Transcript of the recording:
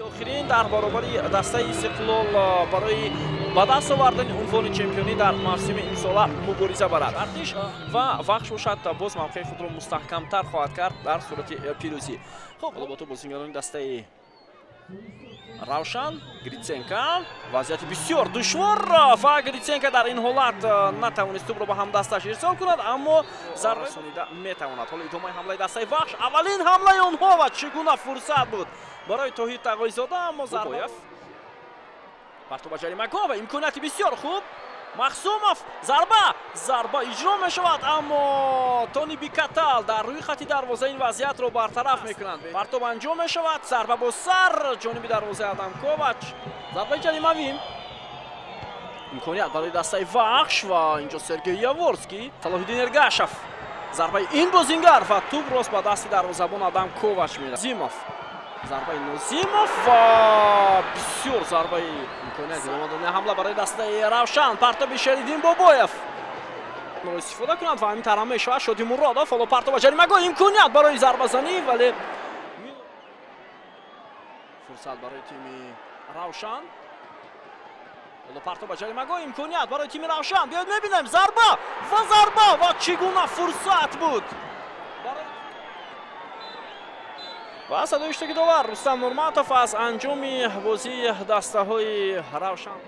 Охирин дар баробари дастаи Истиқлол барои ба даст овардани унвони чемпионӣ дар мавсими имсола мубориза барад. Артиш ва Вахш бошад, боз мавқеи худро мустаҳкамтар хоҳад кард дар сурати пирӯзӣ. Хуб, ҳоло бо ту бозингарони дастаи Равшан. Гриценко, вазъияти бисёр душвор ва Гриценко дар ин ҳолат натавонист тӯбро ба ҳамдасташ ирсол кунад, аммо зарба расонида метавонад. Ҳоло идомаи ҳамлаи дастаи Вахш, аввалин ҳамлаи онҳо ва чӣ гуна фурсат буд барои Тоҳир Тағойзода, аммо зарба партоб ба ҷаримагоҳ ва имконияти бисёр хуб. Махсумов, зарба иҷро мешавад, аммо Тони Бикатал дар рӯи хати дарвоза ин вазъиятро бартараф мекунанд. Партоб анҷом мешавад, зарба бо сар ҷониби дарвозаи Адам Ковач, зарбаи ҷаримавӣ. Имконият барои дастаи Вахш ва инҷо Сергей Яворский, Салоҳиддин Эргашев, зарбаи ин бозингар ва тӯб рост ба дасти дарвозабон Адам Ковач мерасад. Зимов, зарбаи Нозимов ва бисёр зарбаи имконият идома ҳамла барои дастаи Равшан. Партоби Шериддин Бобоев истифода кунад ва ҳамин тарам мешавад. Шоди Муродов, ҳоло партоб ба ҷаримагоҳ, имконият барои зарбазанӣ, вале фурсат барои тими Равшан. Ҳоло партоб ба ҷаримагоҳ, имконият барои тими Равшан. Биёед мебинем, зарба ва зарба ва чӣ гуна фурсат буд ва садои иштироки довар Рустам Нурматов аз анҷоми бозии дастаҳои Равшан.